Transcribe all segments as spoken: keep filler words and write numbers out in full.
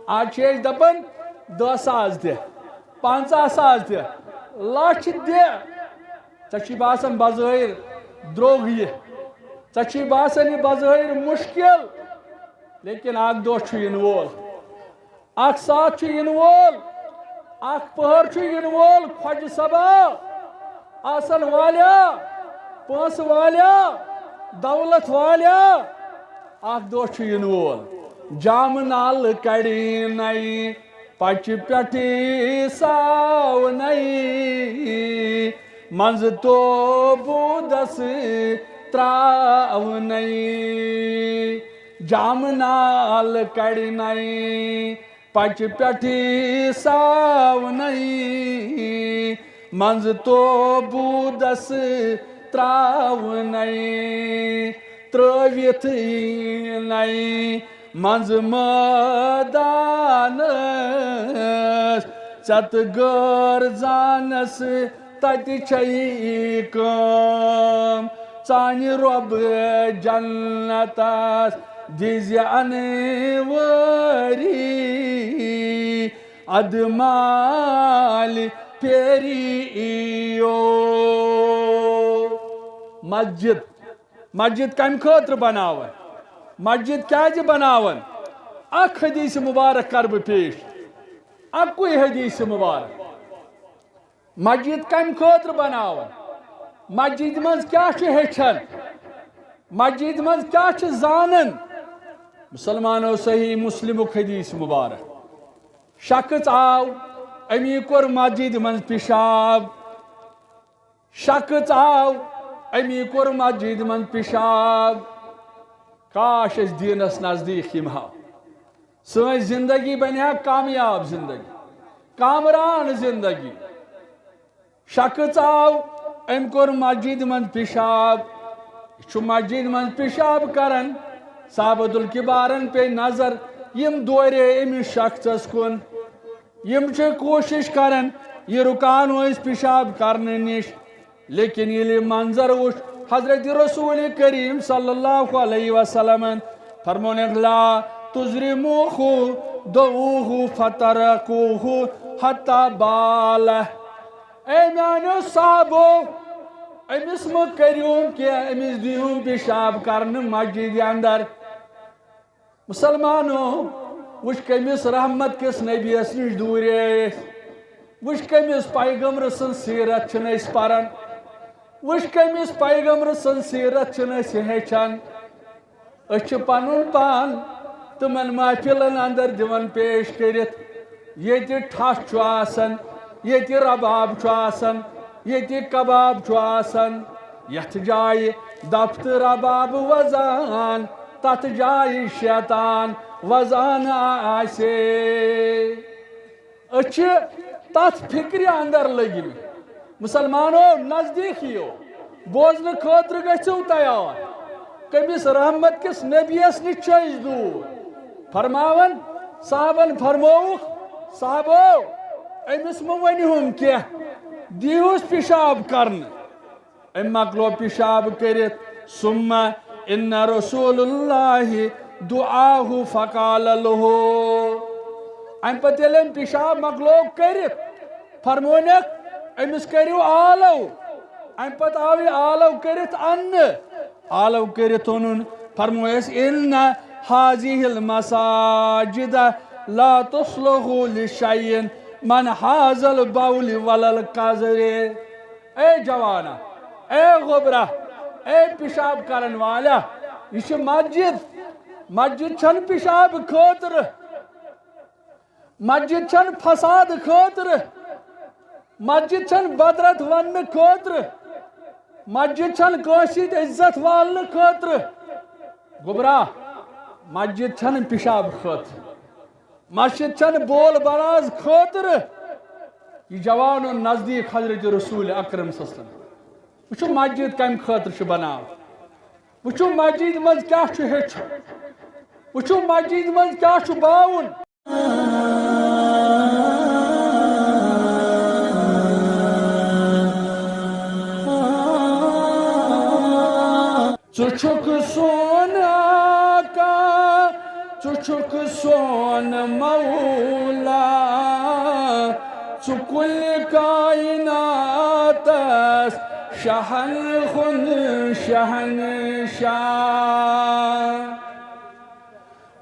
آز چھِ أسۍ دَپان دَہ ساس دِ، پنٛژاہ ساس دِ، لَچھ دِ۔ ژےٚ چھُے باسان بظٲہِر درٛوگ یہِ، ژےٚ چھُے باسان یہِ بظٲہِر مُشکِل، لیکن اَکھ دۄہ چھُ یِنہٕ وول، اَکھ ساتھ چھُ یِنہٕ وول، اَکھ پٔہر چھُ یِنہٕ وول، خۄجہِ صٲبا، آسن والیا، پونٛسہٕ والیا، دولت والیا، اَکھ دۄہ چھُ یِنہٕ وول۔ جامہٕ نالہٕ کَڑِ نَے، پچہِ پٮ۪ٹھٕ ساونَے، منٛزٕ توبوٗدس ترٛاونَے۔ جامہٕ نالہٕ کَڑِ نَے، پچہِ پٮ۪ٹھٕ ساونَے، منٛزٕ توبوٗدس ترٛاونَے، ترٛٲوِتھ یِنَے منٛزٕ مٲدانس۔ ژےٚ تہٕ غٲر زانس تتہِ چھے کٲم، ژانہِ رۄبہٕ جنتس دِزِ انوٲری، ادٕ مالہِ پھیری یو۔ مسجد، مسجد کمہِ خٲطرٕ بناوان؟ مسجد کیازِ بناوان؟ اکھ حدیث مبارک کرٕ بہٕ پیش، اکُے حدیث مبارک۔ مسجد کمہِ خٲطرٕ بناوان؟ مسجد منٛز کیٛاہ چھُ ہیٚچھان؟ مسجد منٛز کیٛاہ چھُ زانان؟ مسلمانو، صحیح مسلمُک حدیث مبارک۔ شخص آو، أمی کوٚر مسجد منٛز پیشاب۔ شخص آو، أمی کوٚر مسجد منٛز پیشاب۔ کاش أسۍ دیٖنس نزدیٖک یِمہو۔ سٲنۍ زندگی بنہِ ہا کامیاب زندگی، کامران زندگی۔ شخص آو، أمۍ کوٚر مسجد منٛز پیشاب۔ یہِ چھُ مسجد منٛز پیشاب کران۔ صحابتُل کبارن پیٚیہِ نظر، یِم دورے أمِس شخصس کُن۔ یِم چھِ کوٗشِش کران، یہِ رُکاونو أسۍ پیشاب کرنہٕ نِش۔ لیکن ییٚلہِ یہِ منظر وُچھ حضرت رسول کریم صلی اللہ علیہ وسلمن، فرمونکھ، لا تزرموہ، دعوہ فترکوہ حتی بالہ۔ اے میانیو صحابو، أمِس مہ کٔرِو کینٛہہ، أمِس دِیِو پیشاب کرنہٕ مسجدِ اندر۔ مسلمانو، وٕچھ کٔمِس رحمت کِس نبیَس نِش دوٗرے أسۍ۔ وٕچھ کٔمِس پیغمبر سٕنٛز سیرت چھِنہٕ أسۍ پران۔ وٕچھ کٔمِس پیغمبر سٕنٛز سیرت چھِنہٕ أسۍ ہیٚچھان۔ أسۍ چھِ پنُن پان تِمن محفلن اندر دِوان پیش کٔرِتھ، ییٚتہِ ٹھَس چھُ آسان، ییٚتہِ رباب چھُ آسان، ییٚتہِ کباب چھُ آسان، یتھ جایہِ دف تہٕ رباب وزان، تتھ جایہِ شیطان وزان آسے۔ أسۍ چھِ تتھ فکرِ اندر لٔگۍ مٕتۍ۔ مسلمانو، نزدیٖک یِیِو، بوزنہٕ خٲطرٕ گٔژھِو تیار۔ کٔمِس رحمت کِس نبیَس نِش چھِ أسۍ دوٗر؟ فرماوان، صحابن فرمووُکھ، صحابو، أمِس مہٕ ؤنِہُم کینٛہہ، دیٖہُس پیشاب کرنہٕ۔ أمۍ مۄکلو پیشاب کٔرِتھ، ثم ان رسول اللہ دعاہ فقال لہ۔ اَمہِ پتہٕ ییٚلہِ أمۍ پیشاب مۄکلو کٔرِتھ، فرمونکھ، أمِس کٔرِو آلو۔ اَمہِ پتہٕ آو یہِ آلو کٔرِتھ اننہٕ۔ آلو کٔرِتھ اوٚنُن، فرمویس، ان هذه المساجد لا تصلح لشيء من هذا البول ولا القذر۔ اے جوانا، اے گوبرا، اے پیشاب کرن والا، یہِ چھِ مسجد۔ مسجد چھَنہٕ پیشاب خٲطرٕ، مسجد چھَنہٕ فساد خٲطرٕ، مسجد چھَنہٕ بدرت وننہٕ خٲطرٕ، مسجد چھَنہٕ کٲنٛسہِ سۭتۍ عزت والنہٕ خٲطرٕ۔ گوبرا، مسجد چھَنہٕ پیشاب خٲطرٕ، مسجد چھَنہٕ بول براز خٲطرٕ۔ یہِ جوان اوٚن نزدیٖک حضرت رسول اکرم صلی اللہ علیہ وسلم۔ وٕچھِو مسجد کَمہِ خٲطرٕ چھِ بناوان، وٕچھِو مسجد منٛز کیٛاہ چھُ ہیٚچھُن، وٕچھِو مسجد منٛز کیٛاہ چھُ باوُن۔ ژٕ چھُکھ سون آقا، ژٕ چھُکھ سون مولا، ژٕ کُلہِ کائناتس شہن ہُنٛد شہنشاہ۔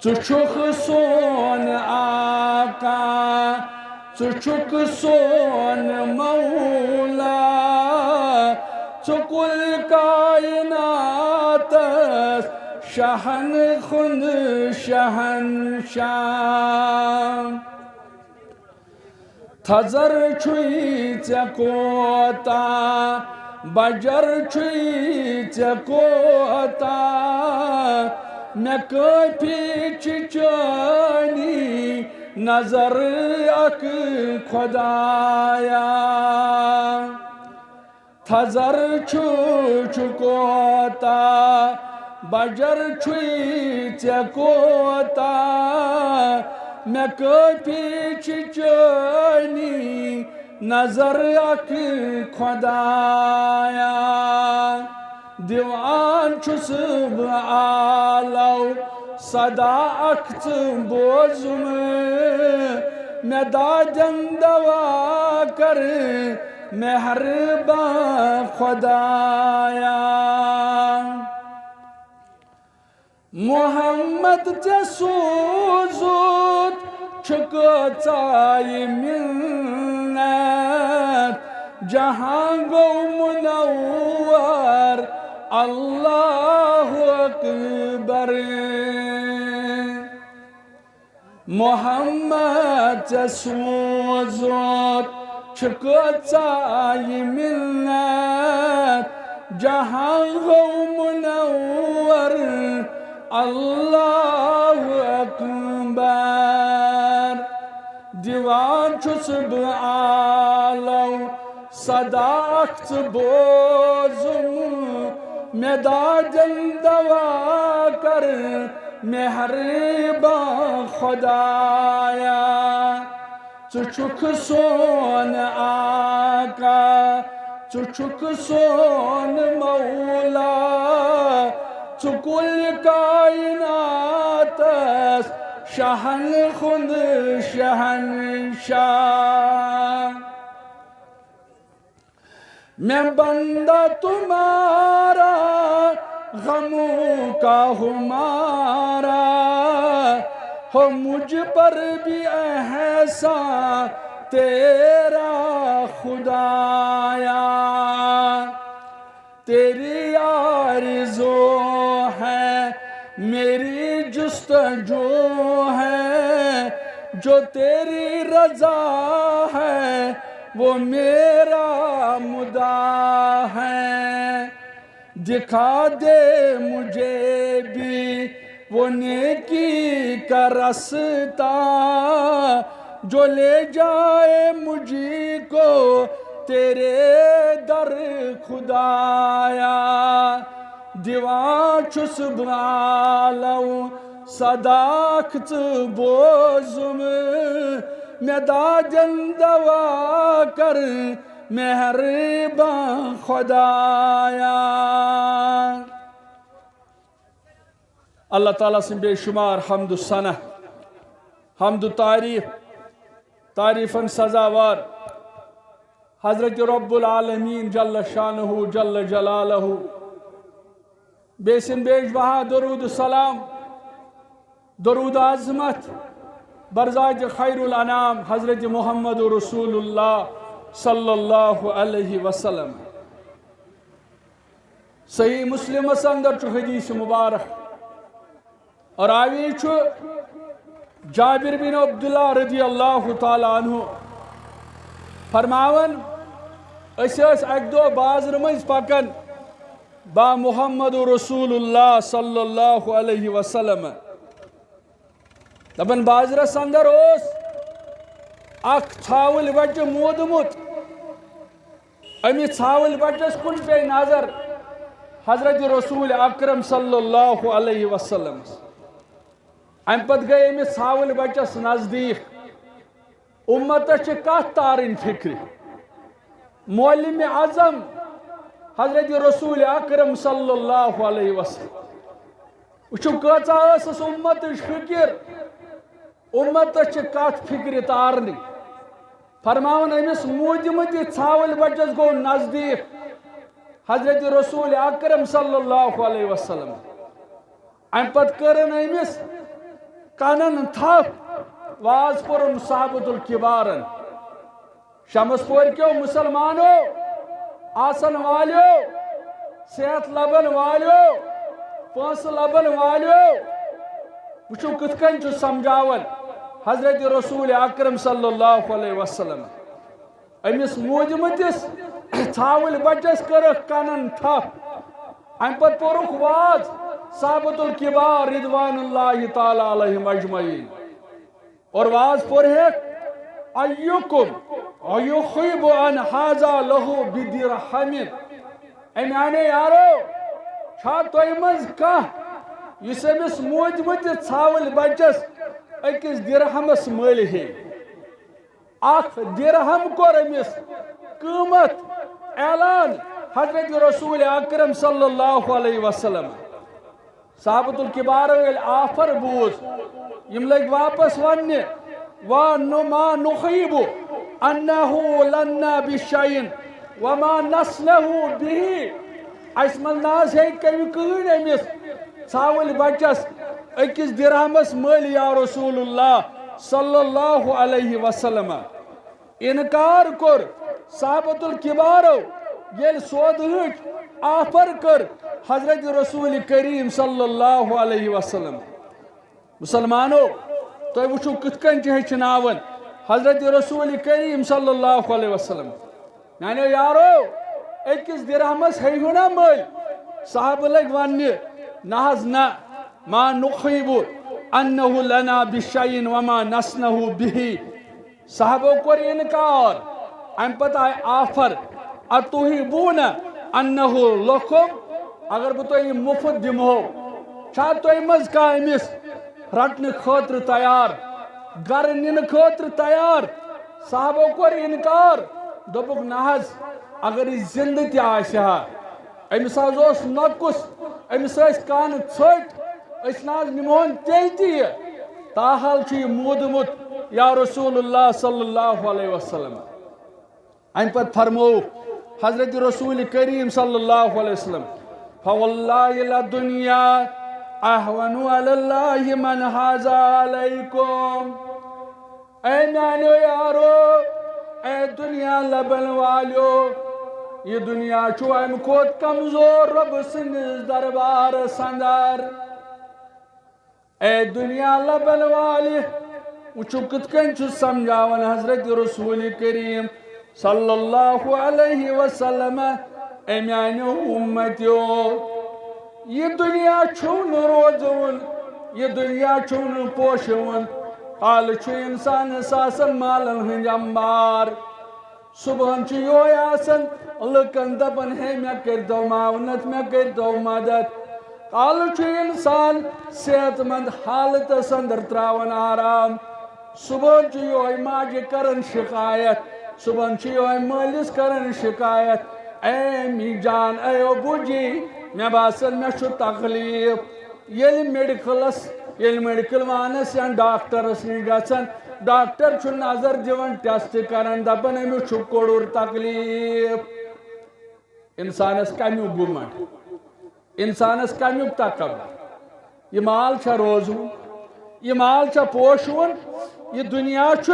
ژٕ چھُکھ سون آقا، ژٕ چھُکھ سون مولا، ژٕ کُلہِ کائناتس شہن ہُنٛد شہنشاہ۔ تھزر چھُے ژےٚ کوتاہ، بجر چھُے ژےٚ کوتاہ، مےٚ کٲفی چھِ چٲنی نظر اکھ خدایا۔ تھزر چھُ، چھُ کوتاہ، بجر چھُے ژےٚ کوتاہ، مےٚ کٲفی چھِ چٲنی نظر اکھ خدایا۔ دِوان چھُس بہٕ آلو صدا اکھ ژٕ بوزُم، مےٚ دادٮ۪ن دوا کر مہربان خدایا۔ محمد ژےٚ سوٗزُتھ چھُ کۭژاہ یہِ منت، جہاں گوٚو منور، اللہ اکبر۔ محمد ژےٚ سوٗزُتھ چھُ کۭژاہ یہِ منت، جہاں گوٚو منور، اللہ اکبر۔ دِوان چھُس بہٕ آلو صدا اکھ ژٕ بوزُم، مےٚ دادٮ۪ن دوا کر مہربان خدایا۔ ژٕ چھُکھ سون آقا، ژٕ چھُکھ سون مولا، ژٕ کُلہِ کائناتس شہن ہُنٛد شہنشاہ۔ میں بندہ تمہارا، غموں کا ہمارا، ہو مجھ پر بھی احسان تیرا خدایا۔ تیری آرزو ہے، میری جستجو ہے، جو تیری رضا ہے، وہ میرا مدعا ہے۔ دکھا دے مجھے بھی وہ نیکی کا رستہ، جو لے جائے مجھ کو تیرے در خدایا۔ دِوان چھُس بہٕ آلو صدا اکھ ژٕ بوزُم، مےٚ دادٮ۪ن دوا کر مہربان خدایا۔ اللہ تعالیٰ سٕنٛدۍ بے شمار حمد و ثنا، حمد و تعریف، تعریفن سزاوار حضرت رب العالمین جل شانہ جل جلالہ۔ بیٚیہِ سٕنٛدۍ بے بہا درود و سلام، درود عظمت برزاج خیر الانام حضرت محمد رسول اللہ صلی اللہ علیہ وسلم۔ صحیح مسلمس اندر چھُ حدیث مبارک، اور راوی چھُ جابر بن عبداللہ رضی اللہ تعالیٰ عنہ فرماوان، أسۍ ٲسۍ اکہِ دۄہ بازرٕ مٔنٛزۍ پکان با محمد رسول اللہ صلی اللہ علیہ وسلم۔ دپان بازرس اندر اوس اکھ ژھاوٕلۍ بچہٕ مودمُت۔ أمِس ژھاوٕلۍ بچس کُن پیٚیہِ نظر حضرت رسول اکرم صلی اللہ علیہ وسلم۔ امہِ پتہٕ گٔے أمِس ژھاوٕلۍ بچس نزدیٖک۔ امتس چھِ کتھ تارٕنۍ فکرِ۔ معلم اعظم حضرت رسول اکرم صلی اللہ علیہ وسلم۔ وٕچھِو، کۭژاہ ٲسٕس اُمتٕچ فِکر۔ اُمتس چھِ کتھ فِکرِ تارنٕے۔ فرماوان، أمِس موٗدمٕتِس ژھاوٕلۍ بچس گوٚو نزدیٖک حضرت رسول اکرم صلی اللہ علیہ وسلم۔ امہِ پتہٕ کٔرٕن أمِس کنن تھپھ، واز پوٚرُن صحابت الکبارن۔ شمس پورِ کیو مسلمانو، آسن والیو، صحت لبن والیو، پونسہٕ لبن والیو، وٕچھِو کِتھ کٔنۍ چھُ سمجھاوان حضرت رسول اکرم صلی اللہ علیہ وسلم۔ أمِس موٗدمٕتِس ژھاوٕلۍ بچس کٔرٕکھ کنن تھپھ۔ امہِ پتہٕ پوٚرُکھ واز صحابت الکبار رضوان اللہ تعالی علیہم اجمعین۔ اور واز پوٚر ہیٚکھ، ایُکم یُخیب ان ہذا لہو بدرہم۔ اے میانیو یارو، چھا تۄہہِ منٛز کانٛہہ یُس أمِس موٗدمٕتِس ژھاوٕلۍ بچس أکِس درہمس مٔلۍ ہے؟ اکھ درہم کوٚر أمِس قۭمتھ اعلان حضرت رسول اکرم صلی اللہ علیہ وسلم۔ صحابت الکبارو ییٚلہِ آفر بوٗز، یِم لٔگۍ واپس وننہِ، "وَنُ ما نُخیب أنه لنا بشیء وما نصنع به۔" اسہِ منٛز نہ حظ ہیٚکہِ کٔمہِ کٕہٕنۍ أمِس ژھاوٕلۍ بچس أکِس درہمس مٔلۍ، یا رسول اللہ صلی اللہ علیہ وسلم۔ انکار کوٚر صحابت الکبارو، ییٚلہِ سودہٕچ آفر کٔر حضرت رسول کریم صلی اللہ علیہ وسلم۔ مسلمانو، تُہۍ وٕچھِو کِتھ کٔنۍ چھِ ہیٚچھناوان حضرت رسول کریم صلی اللہ علیہ وسلم۔ میانیو یارو، أکِس درہمس ہیٚیِو نا مٔلۍ؟ صحابہٕ لٔگۍ وننہِ، نہ حظ نہ، ما نُخیب أنه لنا بشیء وما نصنع به۔ صحابو کوٚر انکار۔ امہِ پتہٕ آیہِ آفر، اتحبون أنه لکم، اگر بہٕ تۄہہِ یہِ مُفت دِمہو، چھا تۄہہِ منٛز کانٛہہ أمِس رٹنہٕ خٲطرٕ تیار، گرٕ نِنہٕ خٲطرٕ تیار؟ صحابو کوٚر انکار، دوٚپُکھ، نہ حظ، اگر یہِ زندٕ تہِ آسہِ ہا، أمِس حظ اوس نۄقُص، أمِس ٲسۍ کانہٕ ژھٔٹۍ، أسۍ نہ حظ نِمہون تیٚلہِ تہِ یہِ۔ تاحال چھُ یہِ موٗدمُت، یا رسول اللہ صلی اللہ علیہ وسلم۔ امہِ پتہٕ فرموو حضرت رسول کریم صلی اللہ علیہ وسلم، فواللہ لدنیا اہون علی اللہ من ہذا علیکم۔ اے میانیو یارو، اے دنیا لبن والیو، یہِ دنیا چھُ امہِ کھۄتہٕ کمزور رۄب سٕنٛدِس دربارس اندر۔ اے دنیا لبن والہِ، وٕچھِو کِتھ کٔنۍ چھُ سمجھاوان حضرت رسول کریم صلی اللہ علیہ وسلم، اے میانیو اُمتیو، یہِ دنیا چھُو نہٕ روزوُن، یہِ دنیا چھُو نہٕ پوشوُن۔ کالہٕ چھُ انسانس آسان مالن ہٕنٛدۍ انبار۔ صبحن چھُ یِہوٚے آسان لُکن دپان، ہے مےٚ کٔرۍتو معاونت، مےٚ کٔرۍتو مدد۔ کالہٕ چھُ انسان صحت مند حالتس اندر تراوان آرام۔ صبحن چھُ یِہوٚے ماجہِ کران شکایت، صبحن چھُ یِہوٚے مٲلِس کران شکایت، اے امی جان، اے ابو جی، مےٚ باسان مےٚ چھُ تکلیف۔ ییٚلہِ میڈیکلس، ییٚلہِ میڈیکل وانس یا ڈاکٹرس نِش گژھن، ڈاکٹر چھُ نظر دِوان، ٹیسٹ کران، دپان أمِس چھُ کوٚڑُر تکلیف۔ انسانس کمیُک گُمنڈ، انسانس کمیُک تکبر؟ یہِ مال چھا روزوُن؟ یہِ مال چھا پوشوُن؟ یہِ دنیا چھُ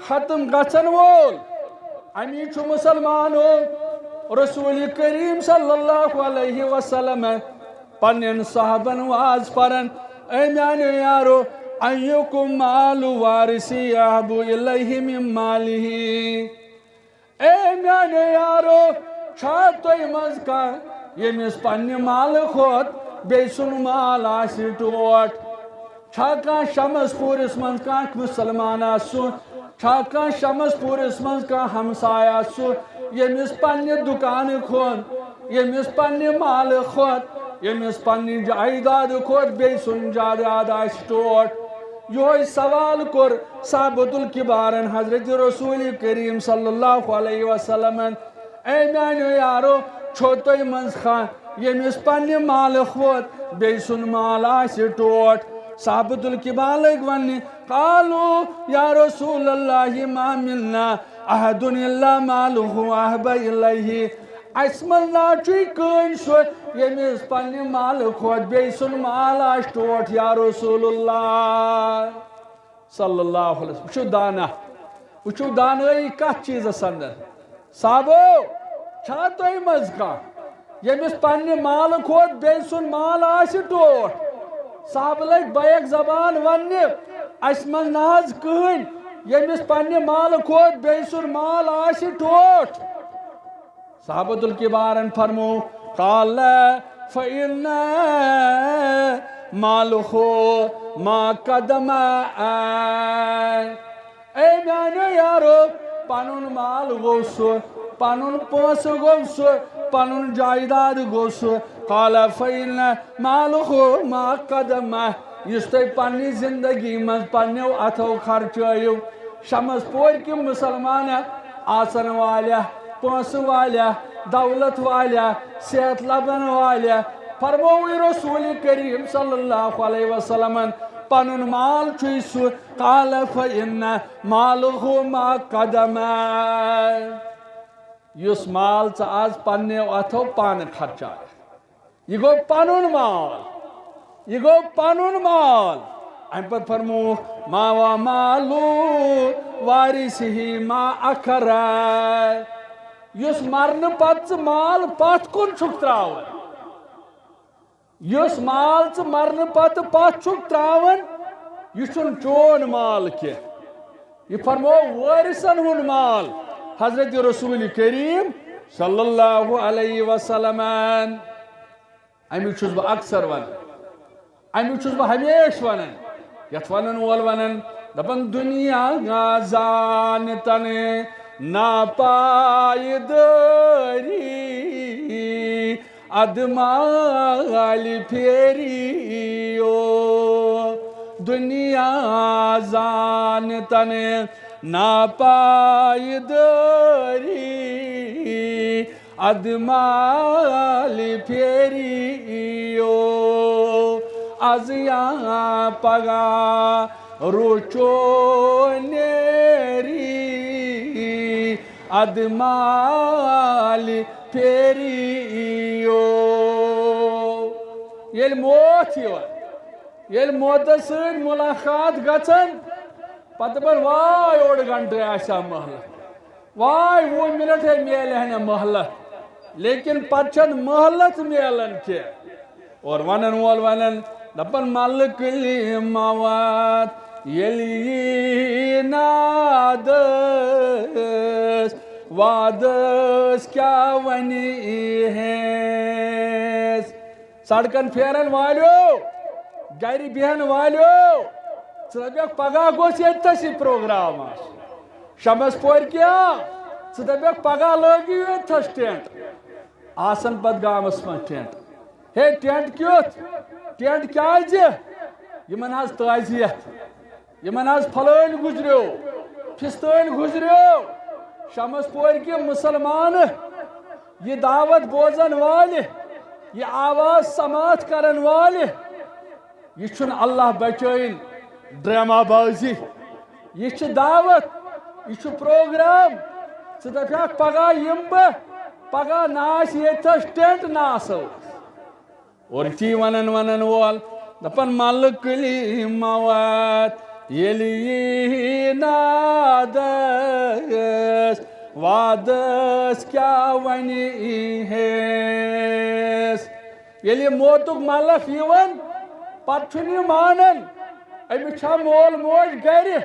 ختم گژھن وول۔ امی چھُ مسلمانو رسول کریم صلی اللہ علیہ وسلم پننٮ۪ن صحابن واز پران، اے میانیو یارو، ایکم مال وارثی احب الیہ من مالہ۔ اے میانیو یارو، چھا تۄہہِ منٛز کانٛہہ ییٚمِس پننہِ مالہٕ کھۄتہٕ بیٚیہِ سُنٛد مال آسہِ ٹوٹھ؟ چھا کانٛہہ شمس پوٗرِس منٛز کانٛہہ مسلمان آسُن؟ چھا کانٛہہ شمس پوٗرِس منٛز کانٛہہ ہمساے آسُن، ییٚمِس پننہِ دُکانہٕ کھۄتہٕ، ییٚمِس پننہِ مالہٕ کھۄتہٕ، ییٚمِس پننہِ جایدادٕ کھۄتہٕ بیٚیہِ سُنٛد جایداد آسہِ ٹوٹھ؟ یِہوٚے سوال کوٚر صحابت الکبارن حضرت رسول کریم صلی اللہ علیہ وسلمن۔ اے میانیو یارو، چھو تۄہہِ منٛز کانٛہہ ییٚمِس پننہِ مالہٕ کھۄتہٕ بیٚیہِ سُنٛد مال آسہِ ٹوٹھ۔ صحابتُل کبار لٔگۍ وننہِ، قالوا یا رسول اللہ ما منا احد الا ماله احب الیہ۔ اسہِ منٛز نہ چھُے کٕہٕنۍ سُہ، ییٚمِس پننہِ مالہٕ کھۄتہٕ بیٚیہِ سُنٛد مال آسہِ ٹوٹھ، یا رسول اللہ۔ صلی اللہ علیہ وسلم۔ وٕچھِو دانا، وٕچھِو دانٲیی کتھ چیٖزس اندر۔ صحابو، چھا تۄہہِ منٛز کانٛہہ، ییٚمِس پننہِ مالہٕ کھۄتہٕ بیٚیہِ سُنٛد مال آسہِ ٹوٹھ؟ صحابہٕ لٔگۍ بیک زبان وننہِ، اسہِ منٛز نہ حظ کٕہٕنۍ، ییٚمِس پننہِ مالہٕ کھۄتہٕ بیٚیہِ سُنٛد مال آسہِ ٹوٹھ۔ صحابتُل کبارن فرمو، قال فإن ماله ما قدم۔ اے میانیو یارو، پنُن مال گوٚو سُہ، پنُن پونٛسہٕ گوٚو سُہ، پنُن جائیداد گوٚو سُہ۔ قال فإن ماله ما قدم، یُس تُہۍ پننہِ زندگی منٛز پننیو اتھو خرچٲیِو۔ شمس پورِ کہِ مسلمانہ، آسن والہ، پونٛسہٕ والہ، دولت والہ، صحت لبن والہ، فرمووٕے رسول کریم صلی اللہ علیہ وسلمن، پنُن مال چھُے سُہ، قال فإن ماله ما قدم۔ یُس مال ژٕ آز پننیو اتھو پانہٕ خرچایکھ، یہِ گوٚو پنُن مال، یہِ گوٚو پنُن مال۔ امہِ پتہٕ فرمووُکھ، ما ومال وارثہ ما اخر۔ یُس مرنہٕ پتہٕ ژٕ مال پتھ کُن چھُکھ تراوان، یُس مال ژٕ مرنہٕ پتہٕ پتھ چھُکھ تراوان، یہِ چھُنہٕ چون مال کینٛہہ۔ یہِ فرموو وٲرثن ہُنٛد مال۔ حضرت رسول کریم صلی اللہ علیہ وسلمن۔ امیُک چھُس بہٕ اکثر ونان، امیُک چھُس بہٕ ہمیشہِ ونان، یتھ ونن وول ونان، دپان، دُنیا زانتن ناپایدٲری، ادٕ مالہِ پھیری او۔ دُنیا زانتن ناپایدٲری، ادٕ مالہِ پھیری او۔ از یا پگاہ روچو نیری، ادٕ مالہِ پھیری او۔ ییٚلہِ موت یِوان، ییٚلہِ موتس سۭتۍ ملاقات گژھان، پتہٕ دپان، واے، اوٚڑ گنٹہٕ آسہِ ہا مہلت، واے، وُہ منٹ ہے میلہِ ہا نہ مہلت، لیکن پتہٕ چھنہٕ مہلت میلان کینٛہہ۔ اور ونن وول ونان، دپان، ملکلی موت ییٚلہِ یی نادس، وادس کیٛاہ ونہِ ہیس؟ سڑکن پھیرن والیو، گرِ بیہن والیو، ژٕ دپکھ پگاہ گوٚژھ ییٚتہِ تھس یہِ پروگرام آسُن۔ شمس پورِ کیا، ژٕ دپکھ پگاہ لٲگِو ییٚتہِ تھس ٹینٹ۔ آسن پتہٕ گامس منٛز ٹینٹ۔ ہے، ٹینٹ کیُتھ؟ ٹینٹ کیازِ؟ یِمن حظ تعزیت، یِمن حظ پھلٲنۍ گُزریو، پھستٲنۍ گُزریو۔ شمس پورِ کہِ مسلمانہٕ، یہِ دعوت بوزن والہِ، یہِ آواز سماعت کرن والہِ، یہِ چھُنہٕ اللہ بچٲیِن ڈرامہ بازی، یہِ چھِ دعوت، یہِ چھُ پروگرام۔ ژٕ دپکھ پگاہ یِمہٕ بہٕ، پگاہ نہ آسہِ ییٚتہِ تھس ٹینٹ، نہ آسو۔ اور تی ونن ونن وول دپان، ملکلی موت ییٚلہِ یی نادس، وادس کیٛاہ ونہِ ہیس؟ ییٚلہِ یہِ موتُک ملک یِوان، پتہٕ چھُنہٕ یہِ مانان، أمِس چھا مول موج گرِ؟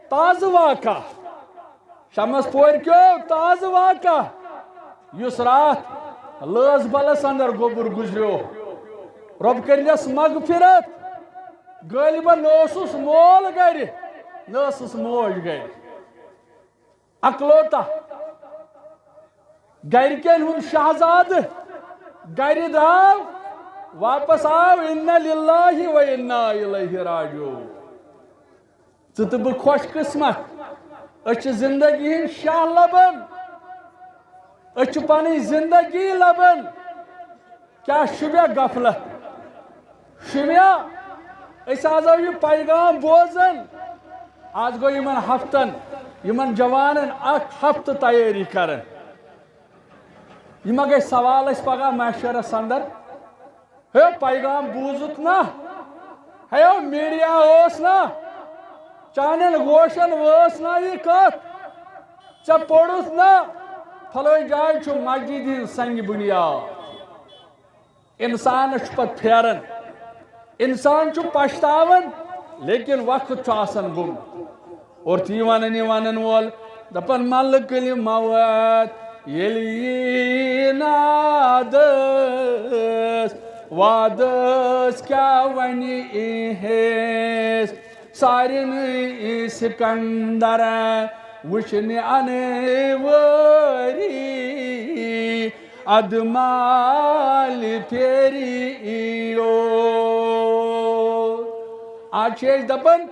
تازٕ واقعہ۔ شمس پورِ کیو تازٕ واقعہ، یُس راتھ لٲس بلس اندر گوٚبُر گُزریو۔ رۄب کٔرِنس مغفرت۔ غٲلبن نہ اوسُس مول گرِ، نہ ٲسٕس موج گرِ۔ اکلوتہ گرِکٮ۪ن ہُنٛد شہزادٕ گرِ درٛاو، واپس آو، انا للہ و انا الیہ راجعون۔ ژٕ تہٕ بہٕ خۄش قسمت، أسۍ چھِ زندگی ہٕنٛدۍ شاہ لبن، أسۍ چھِ پنٕنۍ زندگی لبن۔ کیٛاہ شوٗبیا غفلت؟ شمیا، أسۍ آز آو یہِ پیغام بوزن۔ آز گوٚو یِمن ہفتن، یِمن جوانن اکھ ہفتہٕ تیٲری کران۔ یہِ ما گژھِ سوال اَسہِ پگاہ محشرس اندر؟ ہے، پیغام بوٗزُتھ نا؟ ہے، میٖڈیا اوس نا؟ چانٮ۪ن گوشن وٲژ نا یہِ کتھ؟ ژےٚ پوٚرُتھ نا؟ فلٲنۍ جایہِ چھُ مسجد ہٕنٛز سنگہِ بُنیاد۔ انسانس چھُ پتہٕ پھیران، انسان چھُ پچھتاوان، لیکن وقت چھُ آسان گوٚمُت۔ اور تی ونان یہِ ونان وول، دپان ملکل موت ییٚلہِ یی نادس، وادس کیٛاہ ونہِ ایہس سارنٕے سکندر وٕچھنہِ انوٲری۔ ادٕ مالہِ پھیری یو۔ آز چھِ أسۍ دپان،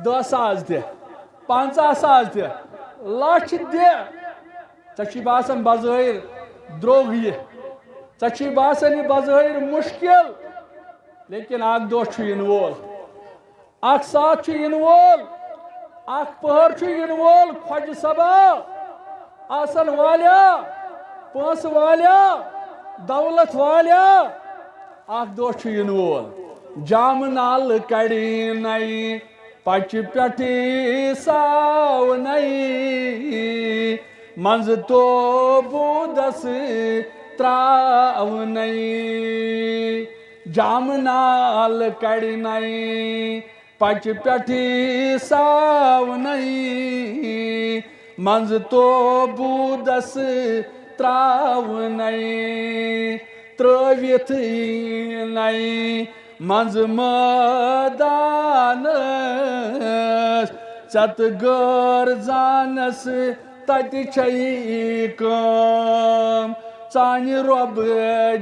دَہ ساس دِ، پنٛژاہ ساس دِ، لچھ دِ۔ ژےٚ چھُے باسان بظٲہِر درٛوگ یہِ، ژےٚ چھُے باسان یہِ بظٲہِر مُشکِل، لیکن اکھ دۄہ چھُ یِنہٕ وول۔ اکھ ساتھ چھُ یِنہٕ وول، اکھ پٔہر چھُ یِنہٕ وول، خۄجہِ صٲبا، آسن والیا، پونٛسہٕ والیا، دولت والیا، اکھ دۄہ چھُ یِنہٕ وول۔ جامہٕ نالہٕ کڑِ نَے، پچہِ پٮ۪ٹھٕ ساونَے، منٛزٕ توبوٗدس تراونَے۔ جامہٕ نالہٕ کڑِ نَے، پچہِ پٮ۪ٹھٕ ساونَے، منٛزٕ توبوٗدس تراونَے، ترٲوِتھ نَے منٛزٕ مٲدانس۔ ژےٚ تہٕ غٲر زانس تتہِ چھے کٲم، ژانہِ رۄب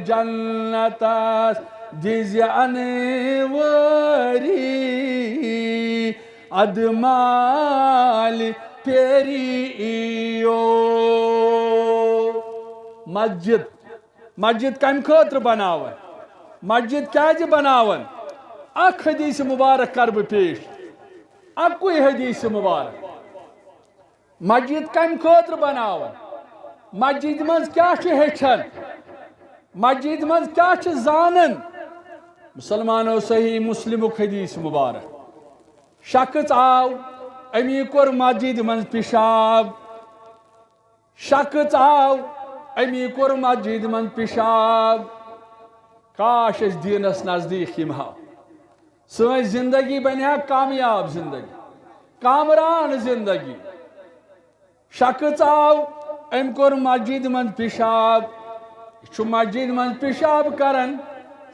جنتس دِزِ انوٲری، ادٕ مالہِ پھیری یو۔ مسجد، مسجد کمہِ خٲطرٕ بناوان؟ مسجد کیازِ بناوان؟ اکھ حدیث مبارک کرٕ بہٕ پیش، اکُے حدیث مبارک۔ مسجد کمہِ خٲطرٕ بناوان؟ مسجد منٛز کیٛاہ چھُ ہیٚچھان؟ مسجد منٛز کیٛاہ چھُ زانان؟ مسلمانو، صحیح مسلمُک حدیث مبارک۔ شخص آو، أمی کوٚر مسجد منٛز پِشاب۔ شخص آو، أمی کوٚر مسجد منٛز پِشاب۔ کاش أسۍ دیٖنس نزدیٖک یِم ہاو۔ سٲنۍ زندگی بنہِ ہا کامیاب زندگی، کامران زندگی۔ شخص آو، أمۍ کوٚر مسجد منٛز پِشاب۔ یہِ چھُ مسجد منٛز پِشاب کران۔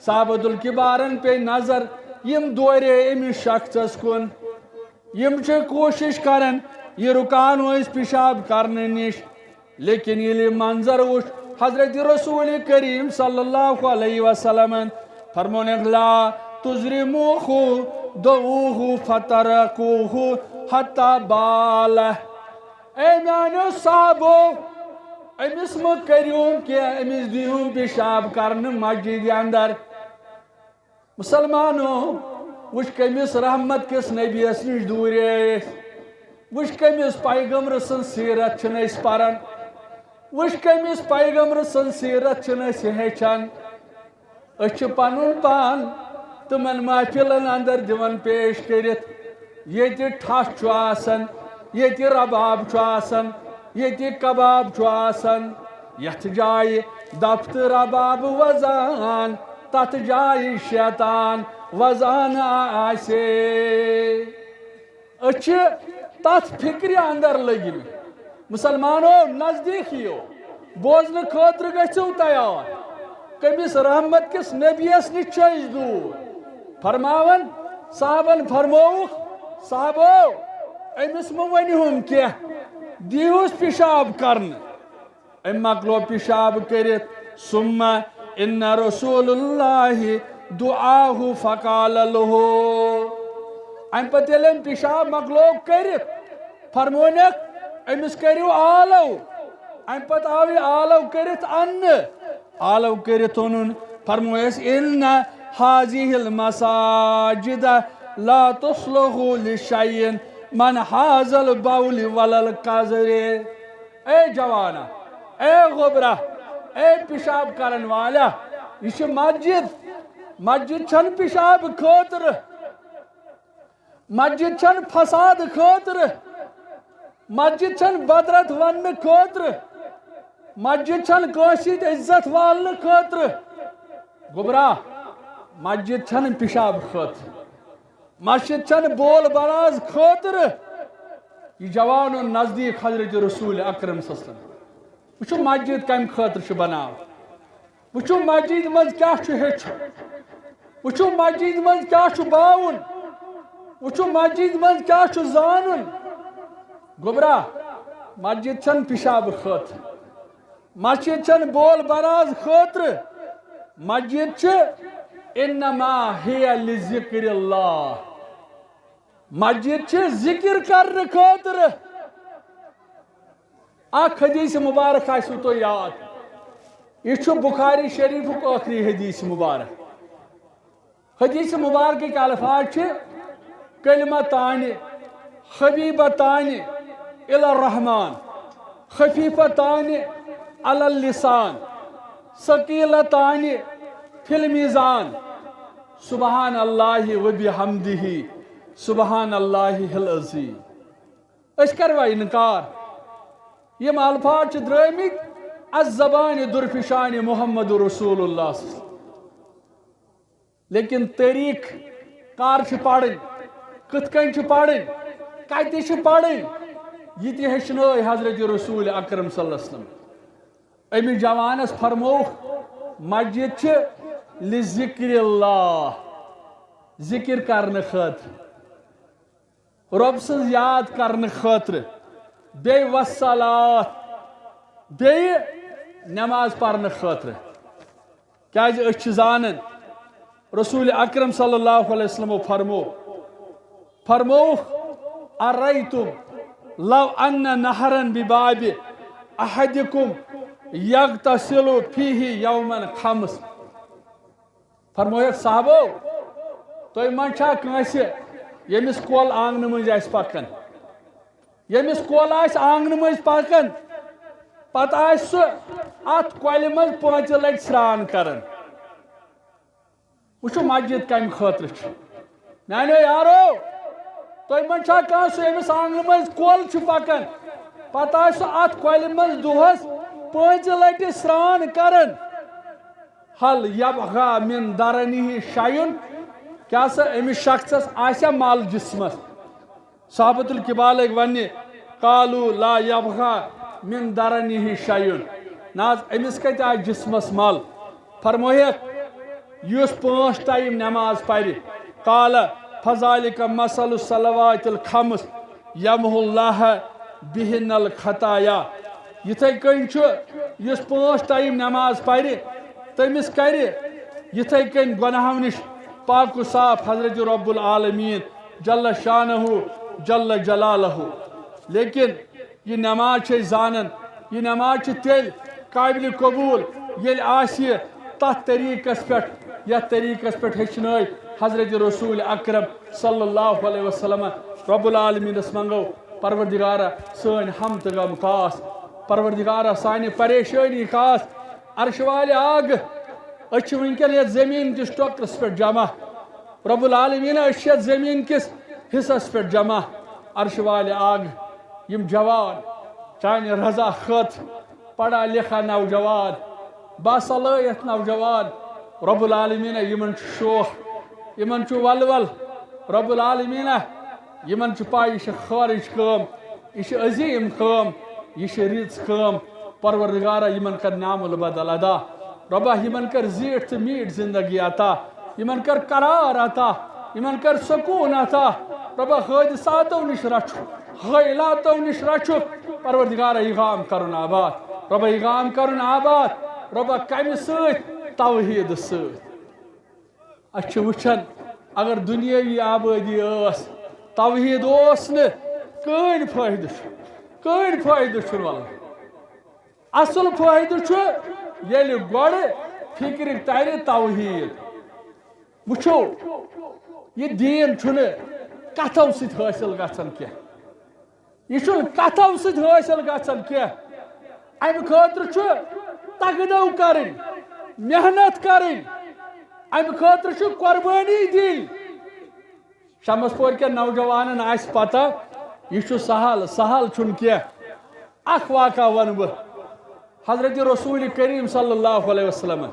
صحابتُل کبارن پیٚیہِ نظر، یِم دورے أمِس شخصس کُن۔ یِم چھِ کوٗشِش کران، یہِ رُکاونو أسۍ پِشاب کرنہٕ نِش۔ لیکن ییٚلہِ یہِ منظر وُچھ، حضرت رسول کریم صلی اللہ علیہ وسلمن فرمونکھ، لا تزرموہ دعوہ فترکوہ حتی بالہ۔ اے میانیو صحابو، أمِس مہ کٔرِو کینٛہہ، أمِس دِیِو پِشاب کرنہٕ مسجدِ اندر۔ مسلمانو، وٕچھ کٔمِس رحمت کِس نبیَس نِش دوٗرے أسۍ۔ وٕچھ کٔمِس پیغمبر سٕنٛز سیرت چھِنہٕ أسۍ پران۔ وٕچھ کٔمِس پیغمبر سٕنٛز سیرت چھِنہٕ أسۍ ہیٚچھان۔ أسۍ چھِ پنُن پان تِمن محفلن اندر دِوان پیش کٔرِتھ، ییٚتہِ ٹھَس چھُ آسان، ییٚتہِ رباب چھُ آسان، ییٚتہِ کباب چھُ آسان، یتھ جایہِ دف تہٕ رباب وزان، تتھ جایہِ شیطان وزان آسے۔ أسۍ چھِ تتھ فکرِ اندر لٔگمٕتۍ۔ مسلمانو، نزدیٖک یِیِو، بوزنہٕ خٲطرٕ گٔژھِو تیار۔ کٔمِس رحمت کِس نبیَس نِش چھِ أسۍ دوٗر؟ فرماوان، صحابن فرمووُکھ، صحابو، أمِس مہٕ ؤنِہُن کینٛہہ، دیٖہُس پِشاب کرنہٕ۔ أمۍ مۄکلو پِشاب کٔرِتھ، ثم ان رسول اللہ دعاہ فقال لہ۔ اَمہِ پتہٕ ییٚلہِ أمۍ پِشاب مۄکلو کٔرِتھ، فرمونکھ، أمِس کٔرِو آلو۔ اَمہِ پتہٕ آو یہِ آلو کٔرِتھ اننہٕ۔ آلو کٔرِتھ اوٚنُن، فرمویس، ان هذه المساجد لا تصلح لشيء من هذا البول ولا القذر۔ اے جوانا، اے غبرہ، اے پیشاب کرن والا، یہ چھ مسجد۔ مسجد چھن پیشاب خاطر، مسجد چھن فساد خاطر، مسجد چھن بدرت وننہٕ خٲطرٕ، مسجد چھن کٲنٛسہِ ہٕنٛدۍ عزت والنہٕ خٲطرٕ۔ گوٚبرا، مسجد چھن پیشاب خٲطرٕ، مسجد چھن بول براز خٲطرٕ۔ یہ جوان اوٚن نزدیٖک حضرت رسول اکرم صلی اللہ علیہ وسلم۔ وٕچھِو، مسجد کمہِ خٲطرٕ چھِ بناوان۔ وٕچھِو، مسجد منٛز کیٛاہ چھُ ہیٚچھُن۔ وٕچھِو، مسجد منٛز کیٛاہ چھُ باوُن۔ وٕچھِو، مسجد منٛز کیٛاہ چھُ زانُن۔ گوٚبرا، مسجد چھَنہٕ پِشابہٕ خٲطرٕ۔ مسجد چھَنہٕ بول براز خٲطرٕ۔ مسجد چھِ انما ہی لذکر اللہ۔ مسجد چھِ ذکر کرنہٕ خٲطرٕ۔ اکھ حدیث مبارک آسِوٕ تۄہہِ یاد۔ یہِ چھُ بخاری شریفُک ٲخری حدیث مبارک۔ حدیث مبارکٕکۍ الفاظ چھِ، کلمتان حبیبتان الی الرحمن، خفیفتان علی اللسان، ثقیلتان فی المیزان، سبحان اللہ و بحمدہ، سبحان اللہ العظیم۔ أسۍ کَروا اِنکار؟ یِم الفاظ چھِ درٛٲمٕتۍ از زبانِ درفشانِ محمد رسول اللہ صلی اللہ علیہ وسلم۔ لیکن طریٖق کر چھِ پَرٕنۍ، کِتھ کٔنۍ چھِ پَرٕنۍ، کَتہِ چھِ پَرٕنۍ، یہِ تہِ ہیٚچھنٲے حضرت رسول اکرم صلی اللہ علیہ وسلم۔ أمِس جوانَس فرمووُکھ، مسجد چھِ لذکر اللہ، ذکر کرنہٕ خٲطرٕ۔ رۄب سٕنٛز یاد کرنہٕ خٲطرٕ، بیٚیہِ والصلاۃ، بیٚیہِ نماز پرنہٕ خٲطرٕ۔ کیازِ أسۍ چھِ زانان، رسول اکرم صلی اللہ علیہ وسلمو فرمو، فرمووُکھ، اریتم لو ان نہرا بباب احدکم یغتسل فیہ یوما خمس۔ فرمووُکھ، صحابو، تُہۍ منٛز چھا کٲنٛسہِ، ییٚمِس کۄل آنٛگنہٕ مٔنٛزۍ آسہِ پکان، ییٚمِس کۄل آسہِ آنٛگنہٕ مٔنٛزۍ پکان، پتہٕ آسہِ سُہ اتھ کۄلہِ منٛز پانٛژِ لٹہِ سرٛان کران؟ وٕچھِو، مسجد کمہِ خٲطرٕ چھِ۔ میانیو یارو، تُہۍ منٛز چھا کانٛہہ سُہ، ییٚمِس آنٛگنہٕ مٔنٛزۍ کۄل چھِ پکان، پتہٕ آسہِ سُہ اتھ کۄلہِ منٛز دۄہس پانٛژِ لٹہِ سرٛان کران؟ ہل یبقی من درنہ شیء، کیٛاہ سا أمِس شخصس آسیا مل جسمس؟ صحابۃ الکبالٕکۍ وننہِ، قالوا لا یبقی من درنہ شیء۔ نہ حظ، أمِس کتہِ آسہِ جسمس مل؟ فرمٲیکھ، یُس پانٛژھ ٹایم نماز پرِ، قال فذلک مثل الصلوات الخمس یمحو اللہ بہن الخطایا۔ یِتھے کٔنۍ چھُ یُس پانٛژھ ٹایم نماز پرِ، تٔمِس کرِ یِتھے کٔنۍ گۄناہو نِش پاک و صاف حضرت رب العالمین جل شانہ جل جلالہ۔ لیکن یہِ نماز چھِ أسۍ زانان، یہِ نماز چھِ تیٚلہِ قابل قبول، ییٚلہِ آسہِ یہِ تتھ طریٖقس پٮ۪ٹھ، یتھ طریٖقس پٮ۪ٹھ ہیٚچھنٲے حضرت رسول اکرم صلی اللہ علیہ وسلم۔ رب العالمینس منٛگو، پروردگارا، سٲنۍ ہم تہٕ غم کاس، پروردگارا، سانہِ پریشٲنی کاس، عرش والہِ آگ، أسۍ چھِ وٕنکیٚن یتھ زمین کِس ٹۄکرس پٮ۪ٹھ جمع۔ رب العالمین، أسۍ چھِ یتھ زمین کِس حصس پٮ۪ٹھ جمع۔ عرش والہِ آگ، یِم جوان چانہِ رضا خٲطرٕ پڑھا لکھا نوجوان، باصلٲحیت نوجوان، رب العالمین، یِمن چھُ شوق، یِمن چھُ ولول۔ رب العالمین، یِمن چھُ پاے، یہِ چھِ خارج کٲم، یہِ چھِ عظیم کٲم، یہِ چھِ رٕژ کٲم۔ پروردگارا، یِمن کر نعم البدل عطا۔ رۄبا، یِمن کر زیٖٹھ تہٕ میٖٹھ زندگی عطا۔ یِمن کر قرار عطا۔ یِمن کر سکوٗن عطا۔ رۄبا، حٲدثاتو نِش رچھُکھ، حٲیلاتو نِش رچھُکھ۔ پروردگارا، یہِ گام کرُن آباد۔ رۄبا، یہِ گام کرُن آباد۔ رۄبا، کمہِ سۭتۍ؟ توحیٖدٕ سۭتۍ۔ أسۍ چھِ وٕچھان، اگر دُنیٲوی آبٲدی ٲس، توحیٖد اوس نہٕ، کٕہٕنۍ فٲیدٕ چھُ، کٕہٕنۍ فٲیدٕ چھُنہٕ، وَلہٕ۔ اَصٕل فٲیدٕ چھُ، ییٚلہِ گۄڈٕ فِکرِ تَرِ توحیٖد۔ وٕچھو، یہِ دیٖن چھُنہٕ کتھو سۭتۍ حٲصِل گژھان کینٛہہ۔ یہِ چھُنہٕ کتھو سۭتۍ حٲصِل گژھان کینٛہہ۔ امہِ خٲطرٕ چھُ تگنو کرٕنۍ، محنت کرٕنۍ، امہِ خٲطرٕ چھُ قربٲنی دِنۍ۔ شمس پورِ کٮ۪ن نوجوانن آسہِ پتہ، یہِ چھُ سہل، سہل چھُنہٕ کینٛہہ۔ اکھ واقعہ ونہٕ بہٕ۔ حضرت رسول کریم صلی اللہ علیہ وسلم،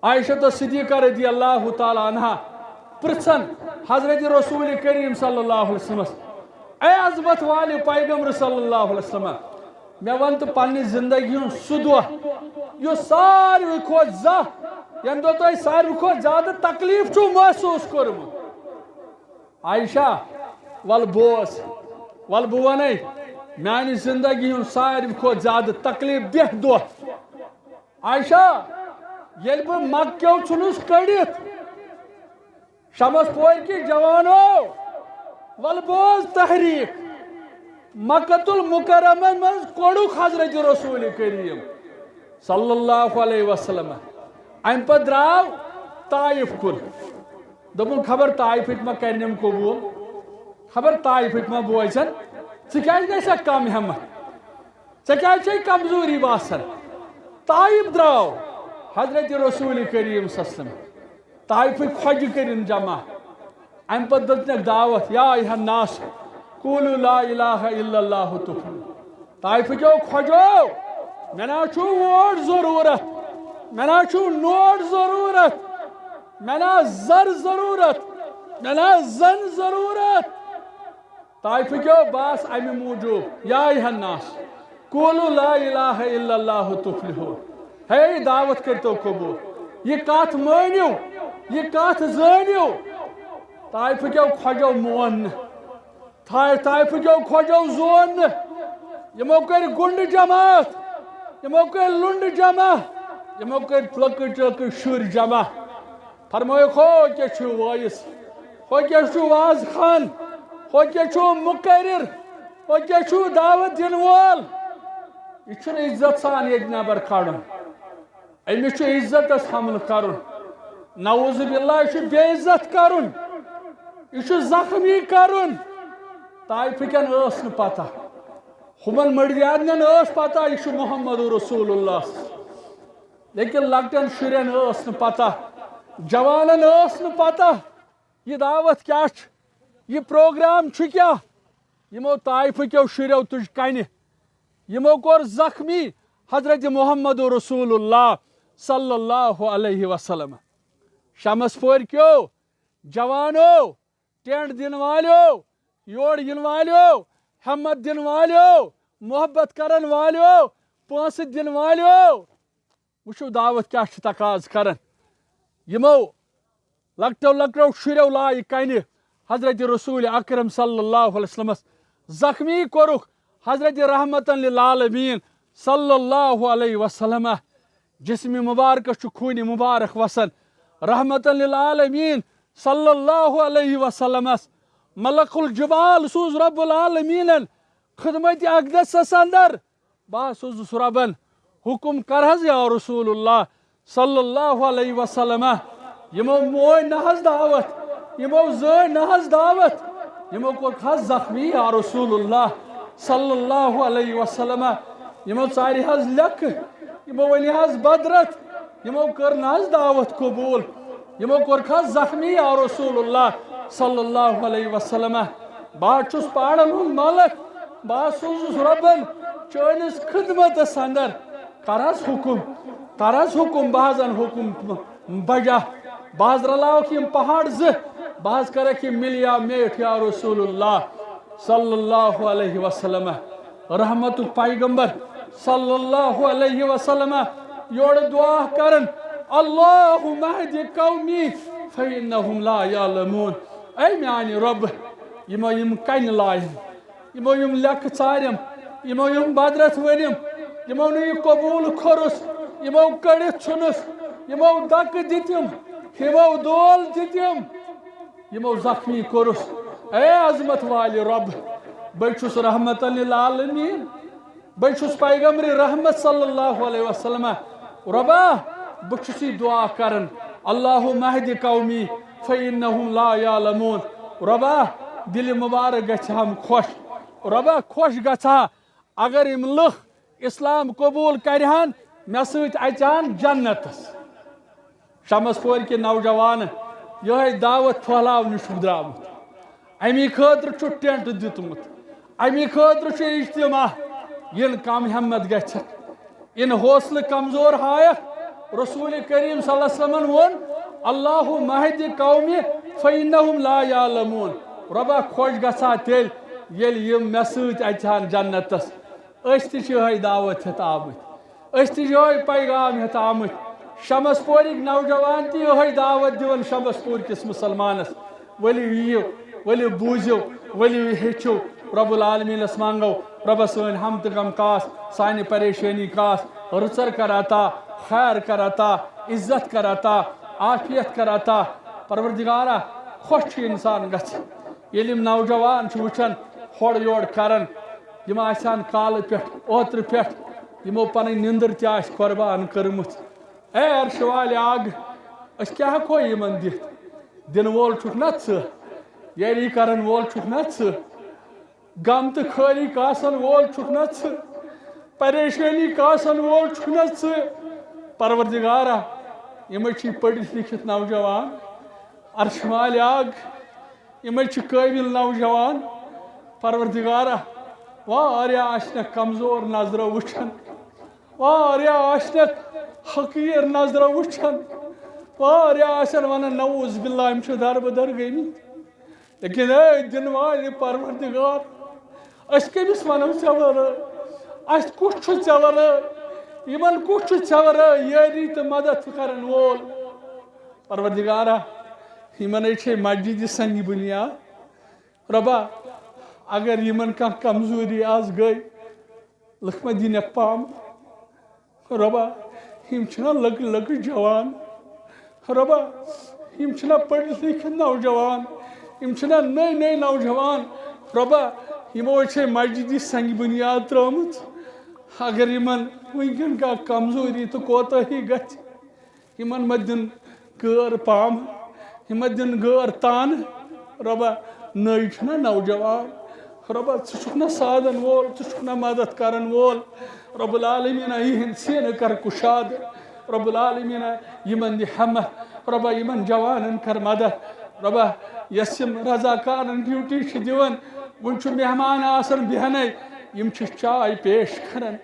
عائشہ صدیقہ رضی اللہ تعالیٰ عنہا پرژھن حضرت رسول کریم صلی اللہ علیہ وسلمس، اے عظمت والے پیغمبر صلی اللہ علیہ وسلم، مےٚ ون تہٕ پننہِ زندگی ہُنٛد سُہ دۄہ یُس ساروی کھۄتہٕ زا-، ییٚمہِ دۄہ تۄہہِ ساروی کھۄتہٕ زیادٕ تکلیف چھُو محسوس کوٚرمُت۔ عائشہ، ول بوز، ول بہٕ ونے میانہِ زندگی ہُنٛد ساروی کھۄتہٕ زیادٕ تکلیف دہ دۄہ۔ عائشہ، ییٚلہِ بہٕ مکہ کیو ژھُنُس کٔڑِتھ، شمس پورِ کہِ جوانو، ول بوز تحریک۔ مکہ المکرمہ منٛز کوٚڑُکھ حضرت رسول کریم صلی اللہ علیہ وسلم۔ امہِ پتہٕ درٛاو طائف کُن۔ دوٚپُن، خبر طائفٕکۍ ما کرنٮ۪م قبوٗل، خبر طائفٕکۍ ما بوزن، ژٕ کیازِ گژھکھ کم ہٮ۪متھ؟ ژےٚ کیٛازِ چھے کمزوری باسان؟ طائف درٛاو حضرت رسول کریم صلی اللہ علیہ وسلم۔ طائفٕکۍ خۄجہِ کٔرِن جمع۔ امہِ پتہٕ دِژنکھ دعوت، یا ایھا الناس، قولوا لا الہ الا اللہ تفلحوا۔ طائفٕکیو خۄجو، مےٚ نا چھُو ووٹ ضروٗرت، مےٚ نا چھُو نوٹ ضروٗرت، مےٚ نا زر ضروٗرت، مےٚ نا زن ضروٗرت۔ طائفٕکیو باس امہِ موٗجوٗب، یا ایھا الناس، قولوا لا الہ الا اللہ تفلحوا۔ ہے، دعوت کٔرتو قبول، یہِ کتھ مٲنِو، یہِ کتھ زٲنِو۔ طائفٕکیو خۄجو مون نہٕ، طا-، طائفٕکیو خۄجو زون نہٕ۔ یِمو کٔرۍ گُنڈٕ جماعت، یِمو کٔرۍ لُنڈٕ جمع، یِمو کٔرۍ لۄکٕٹۍ لۄکٕٹۍ شُرۍ جمع۔ فرمٲیِکھ، ہو کیٛاہ چھُ وٲیِس، ہو کیٛاہ چھُ واز خان، ہو کیٛاہ چھُ مُقرر، ہو کیٛاہ چھُ دعوت دِنہٕ وول۔ یہِ چھُنہٕ عزت سان ییٚتہِ نٮ۪بر کھالُن۔ أمِس چھُ عزتس حملہٕ کرُن۔ نعوذ باللہ، یہِ چھُ بے عزت کرُن۔ یہِ چھُ زخمی کرُن۔ طائفٕکٮ۪ن ٲس نہٕ پتہ۔ ہُمن مٔڈیادنٮ۪ن ٲس پتہ، یہِ چھُ محمد رسول اللہ۔ لیکن لۄکٹٮ۪ن شُرٮ۪ن ٲس نہٕ پتہ، جوانن ٲس نہٕ پتہ، یہِ دعوت کیٛاہ چھِ، یہِ پروگرام چھُ کیٛاہ۔ یِمو طائفٕکیو شُرٮ۪و تُج کنہِ، یِمو کوٚر زخمی حضرت محمد رسول اللہ صلی اللہ علیہ وسلم۔ شمس پورِ کیو جوانو، ٹینٹ دِنہٕ والیو، یور یِنہٕ والیو، ہمت دِنہٕ والیو، محبت کرن والیو، پونٛسہٕ دِنہٕ والیو، وٕچھِو دعوت کیٛاہ چھِ تقاضہٕ کران۔ یِمو لۄکٹیو لۄکٹیو شُرٮ۪و لایہِ کنہِ حضرت رسول اکرم صلی اللہ علیہ وسلمس زخمی کوٚرُکھ حضرت رحمتن للعالمین صلی اللہ علیہ وسلم۔ جسم مبارکس چھُ خوٗنہِ مبارک وسان۔ رحمتن للعالمین صلی اللہ علیہ وسلمس ملک الجبال سوٗز رب العالمینن خدمت اقدسس اندر۔ بہٕ حظ سوٗزُس رۄبن حُکُم، کر حظ یا رسول اللہ صلی اللہ علیہ وسلم۔ یِمو مٲنۍ نہ حظ دعوت، یِمو زٲنۍ نہ حظ دعوت، یِمو کوٚر حظ زخمی یا رسول اللہ صلی اللہ علیہ وسلم۔ یِمو ژارِ حظ لیکھٕ، یِمو ؤنۍ حظ بدرت، یِمو کٔر نہ حظ دعوت قبوٗل۔ یِمو کوٚرکھا زخمی یا رسول اللہ صلی اللہ علیہ وسلم۔ بہٕ حظ چھُس پہاڑن ہُنٛد ملک، بہٕ حظ سوٗزُس رۄبن چٲنِس خدمتس اندر۔ کر حظ حُکُم، کر حظ حُکُم، بہٕ حظ انہٕ حُکُم بجا۔ بہٕ حظ رلاوکھ یِم پہاڑ زٕ، بہٕ حظ کرکھ یِم مِلیا میٹھ یا رسول اللہ صلی اللہ علیہ وسلم۔ رحمتُک پیغمبر صلی اللہ علیہ وسلم یورٕ دعا کران، اللہم اہد قومی فانہم لا یعلمون۔ اے میانہِ رۄب، یِمو یِم کنہِ لایَن، یِمو یِم لیکھٕ ژارٮ۪م، یِمو یِم بدرت ؤنِم، یِمو نہٕ یہِ قبوٗل کوٚرُس، یِمو کٔڑِتھ ژھُنُس، یِمو دکہٕ دِتِم، یِمو دول دِتِم، یِمو زخمی کوٚرُس۔ اے عظمت والہِ رۄب، بے چھُس رحمتن للعالمین، بے چھُس پیغمبر رحمت صلی اللہ علیہ وسلم۔ رۄبا، بہٕ چھُس یہِ دعا کران، اللہم اہد قومی فإنہم لا یعلمون۔ رۄبا، دِلہِ مُبارک گژھِ ہم خۄش۔ رۄبا، خۄش گژھِ ہا اگر یِم لُکھ اسلام قبول کرِ ہن، مےٚ سۭتۍ اژِ ہن جنتس۔ شمس پورِ کہِ نوجوان یِہوٚے دعوت پھٔہلاونہِ چھُکھ درٛامُت۔ اَمی خٲطرٕ چھُ ٹینٹ دیُتمُت، اَمی خٲطرٕ چھُ اجتماع۔ یِن کم ہمت گژھن، یِن حوصلہٕ کمزور ہایکھ۔ رسول کریم صلی اللہ علیہ وسلمن ووٚن، اللہم اہد قومی فإنہم لا یعلمون۔ رۄبا، خۄش گژھا تیٚلہِ، ییٚلہِ یِم مےٚ سۭتۍ اژِ ہن جنتس۔ أسۍ تہِ چھِ یِہوٚے دعوت ہٮ۪تھ آمٕتۍ، أسۍ تہِ چھِ یِہوٚے پیغام ہٮ۪تھ آمٕتۍ۔ شمس پورِکۍ نوجوان تہِ یِہوٚے دعوت دِوان شمس پورِ کِس مُسلمانس، ؤلِو یِیِو، ؤلِو بوٗزِو، ؤلِو ہیٚچھِو۔ رب العالمینس منٛگو، رۄبا، سٲنۍ ہم تہٕ غم کاس، سانہِ پریشٲنی کاس، رٕژر کر عطا، خیر کر عطا، عزت کر عطا، عافیت کر عطا۔ پروردگارا، خۄش چھُ انسان گژھِ، ییٚلہِ یِم نوجوان چھِ وٕچھان، ہورٕ یورٕ کران، یِم آسہِ ہن کالہٕ پٮ۪ٹھ، اوترٕ پٮ۪ٹھ، یِمو پنٕنۍ نِندٕر تہِ آسہِ قۄربان کٔرمٕژ۔ اے عرشہِ والہِ آگ، أسۍ کیٛاہ ہٮ۪کو یِمن دِتھ؟ دِنہٕ وول چھُکھ نا ژٕ، یٲری کرن وول چھُکھ نا ژٕ، غم تہٕ خٲلی کاسن وول چھُکھ نا ژٕ، پریشٲنی کاسن وول چھُکھ نا ژٕ؟ پروردگارا، یِمے چھِ پٔرِتھ لیکھِتھ نوجوان، عرشہِ والہِ آگ، یِمے چھِ قٲبِل نوجوان۔ پروردگارا، واریاہ آسنکھ کمزور نظرو وٕچھان، واریاہ آسنکھ حقیٖر نظرو وٕچھان، واریاہ آسن ونان، نعوذ باللہ، یِم چھِ دربہٕ در گٔمٕتۍ۔ لیکن اے دِنہٕ والہِ پروردگار، أسۍ کٔمِس ونو ژےٚ ورٲے؟ اَسہِ کُس چھُ ژےٚ ورٲے؟ یِمن کُس چھُ ژےٚ ورٲے یٲری تہٕ مدد کرن وول؟ پروردگارا، یِمنے چھے مسجدِ سنگِ بنیاد۔ رۄبا، اگر یِمن کانٛہہ کمزوری آز گٔے، لُکھ ما دِنکھ پام؟ رۄبا، یِم چھِنہ لۄکٕٹۍ لۄکٕٹۍ جوان۔ رۄبا، یِم چھِنہ پٔرِتھ لیکھِتھ نوجوان، یِم چھِنہ نٔے نٔے نوجوان۔ رۄبا، یِمو چھے مسجدِ سنگِ بنیاد ترٲومٕژ۔ اگر یِمن وٕنکیٚن کانٛہہ کمزوری تہٕ کوتاہی گژھِ، یِمن مہ دِن غٲر پام، یِم مہ دِن غٲر تانہٕ۔ رۄبا، نٔے چھُنہ نوجوان۔ رۄبا، ژٕ چھُکھ نہ سادن وول، ژٕ چھُکھ نہ مدد کرن وول۔ رب العالمیٖنہ، یِہِنٛدۍ سیٖنہٕ کر کُشاد۔ رب العالمیٖنہ، یِمن دِ ہمت۔ رۄبا، یِمن جوانن کر مدد۔ رۄبا، یۄس یِم رضاکارن ڈیوٹی چھِ دِوان، وُنہِ چھُ مہمان آسان بیہنے، یِم چھِ چاے پیش کران۔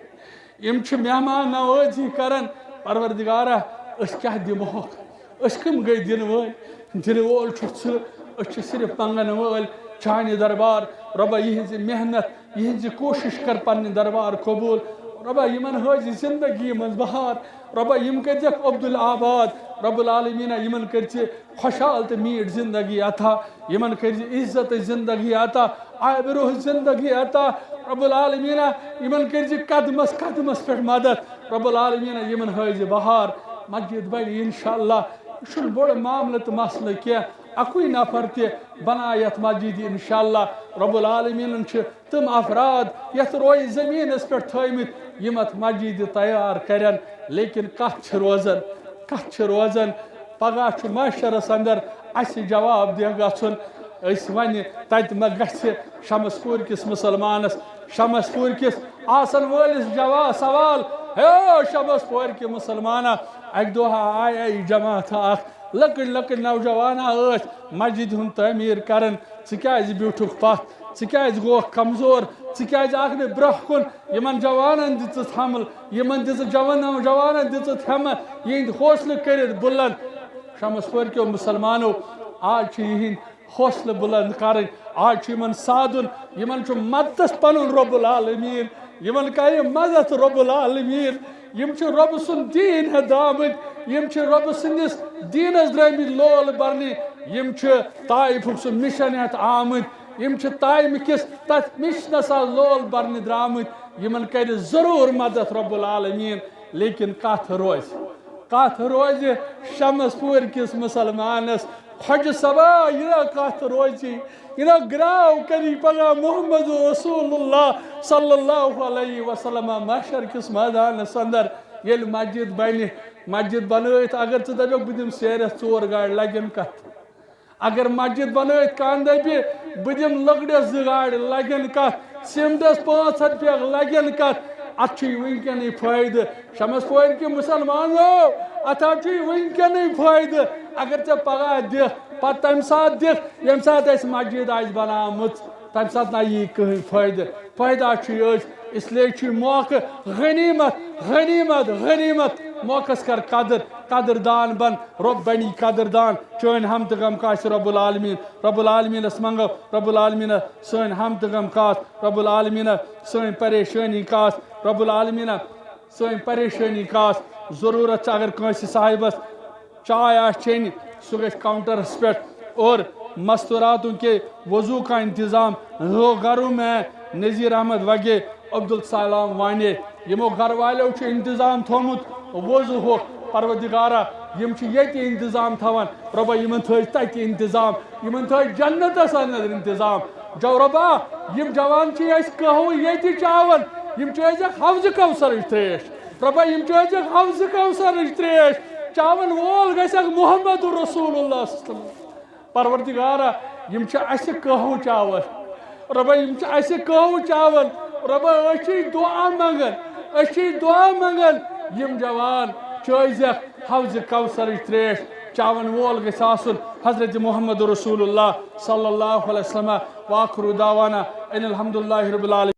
یِم چھِ مہمان نوٲزی کران۔ پروردگارا، أسۍ کیٛاہ دِمہوکھ؟ أسۍ کٕم گٔے دِنہٕ وٲلۍ؟ دِنہٕ وول چھُکھ ژٕ، أسۍ چھِ صرف منٛگن وٲلۍ چانہِ دربار۔ رۄبا، یِہٕنٛز یہِ محنت، یِہٕنٛز یہِ کوٗشِش کر پننہِ دربار قبوٗل۔ رۄبا، یِمن ہٲوزِ زندگی منٛز بہار۔ رۄبا، یِم کٔرزٮ۪کھ عبدالآباد۔ رب العالمیٖنہ، یِمن کٔرزِ خۄشحال تہٕ میٖٹھ زندگی عطا، یِمن کٔرزِ عزت زندگی عطا، آبروہ زندگی عطا۔ رب العالمیٖنہ، یِمن کٔرزِ قدمس قدمس پٮ۪ٹھ مدد۔ رب العالمیٖنہ، یِمن ہٲوزِ بہار۔ مسجد بنہِ انشاءاللہ۔ یہِ چھُنہٕ بوٚڑ معاملہٕ تہٕ مسلہٕ کینٛہہ۔ اَکُے نفر تہِ بنایہِ یَتھ مسجدِ انشاءاللہ۔ رب العالمیٖنن چھِ تِم افراد یتھ روی زمینس پٮ۪ٹھ تھٲومٕتۍ، یِم اتھ مسجدِ تیار کرن۔ لیکن کتھ چھِ روزان، کتھ چھِ روزان، پگاہ چھُ محشرس اندر اسہِ جواب دیہہ گژھُن۔ أسۍ ونہِ تتہِ ما گژھِ شمس پور کِس مسلمانس، شمس پور کِس آسن وٲلِس جواب سوال، ہے شمس پور کہِ مسلمانہ، اکہِ دۄہ آیے جماعت اکھ، لۄکٕٹۍ لۄکٕٹۍ نوجوانہ ٲسۍ مسجدِ ہُنٛد تعمیٖر کران، ژٕ کیازِ بیوٗٹھُکھ پتھ؟ ژٕ کیازِ گوکھ کمزور؟ ژٕ کیازِ آکھ نہٕ برونٛہہ کُن؟ یِمن جوانن دِژٕتھ حمل، یِمن دِژٕتھ جوان-، جوانن دِژٕتھ ہمت، یِہنٛدۍ حوصلہٕ کٔرِتھ بُلند۔ شمس پورکیو مسلمانو، آز چھِ یِہنٛدۍ حوصلہٕ بُلند کرٕنۍ، آز چھُ یِمن سادُن، یِمن چھُ مدتس پنُن رب العالمین، یِمن کرِ مدد رب العالمین۔ یِم چھِ رۄبہٕ سُنٛد دیٖن ہٮ۪تھ درٛامٕتۍ، یِم چھِ رۄبہٕ سٕنٛدِس دیٖنس درٛٲمٕتۍ لول برنہِ، یِم چھِ طائفُک سُہ مِشن ہٮ۪تھ آمٕتۍ، یِم چھِ طائفہٕ کِس تتھ مِشنس آز لول برنہِ درٛامٕتۍ۔ یِمن کرِ ضروٗر مدد رب العالمین، لیکن کتھ روزِ، کتھ روزِ شمس پورِ کِس مسلمانس؟ خۄجہِ صٲبا، یہِ نا کتھ روزِ، یہِ نا گراو کری پگاہ محمد رسول اللہ صلی اللہ علیہ وسلم محشر کِس مٲدانس اندر۔ ییٚلہِ مسجد بنہِ، مسجد بنٲیِتھ اگر ژٕ دپکھ بہٕ دِمہٕ سیرٮ۪س ژور گاڑِ، لگن کتھ؟ اگر مسجد بنٲیِتھ کانٛہہ دپہِ بہٕ دِمہٕ لٔکرِ زٕ گاڑِ، لگن کتھ؟ سیمٹس پانٛژھ ہتھ بیگ، لگن کتھ؟ اتھ چھُے وٕنکیٚنٕے فٲیدٕ۔ شمس پورِ کہِ مسلمانو، اتھ ہا چھُے وٕنکیٚنٕے فٲیدٕ۔ اگر ژےٚ پگاہ دِکھ، پتہٕ تمہِ ساتہٕ دِکھ، ییٚمہِ ساتہٕ اسہِ مسجد آسہِ بناومٕژ، تمہِ ساتہٕ نہ یی کٕہٕنۍ فٲیدٕ۔ فٲیدٕ چھُے أتھۍ، اس لیے چھُے موقعہٕ غنیمت، غنیمت، غنیمت۔ موقعس کر قدر، قدر دان بن، رۄب بنی قدر دان۔ چٲنۍ ہم تہٕ غم کاسہِ رب العالمین، رب العالمینس منگو، رب العالمینس سٲنۍ ہم تہٕ غم کاس، رب العالمینس سٲنۍ پریشٲنی کاس، رب العالمینس سٲنۍ پریشٲنی کاس۔ ضروٗرت چھِ اگر کٲنٛسہِ صاحبس چاے آسہِ چیٚنۍ، سُہ گژھِ کاؤنٹرس پٮ۪ٹھ۔ اور مستوراتوں کے وضو کا انتظام ہو گھروں میں نذیر احمد وگے، عبدالسلام وانے، یِمو گھر والیو چھُ انتظام تھوٚومُت وضو ہُک۔ پروردگارا، یِم چھِ ییٚتہِ انتظام تھاوان، رۄبا یِمن تھٲوزِ تتہِ انتظام، یِمن تھٲوزِ جنتس اندر انتظام۔ جو رۄبا، یِم جوان چھِ اَسہِ قہوٕ ییٚتہِ چاوان، یِم چٲوزٮ۪کھ حوض کوثرٕچ ترٛیش۔ رۄبا، یِم چٲوزٮ۪کھ حوض کوثرٕچ ترٛیش۔ چاوَن وول گژھٮ۪کھ محمد رسول اللہ صلی اللہ علیہ وسلم۔ پروردگارا، یِم چھِ اَسہِ قہوٕ چاوان۔ رۄبا، یِم چھِ اَسہِ قہوٕ چاوان۔ رۄبا، أسۍ چھِ دُعا منٛگان، أسۍ چھِ دُعا منٛگان۔ یِم جوان چٲوزٮ۪کھ حوض کوثرٕچ ترٛیش۔ چاوَن وول گژھِ آسُن حضرت محمد رسول اللہ صلی اللہ علیہ وسلم۔ وآخر دعوانا ان الحمد للہ رب العالمین۔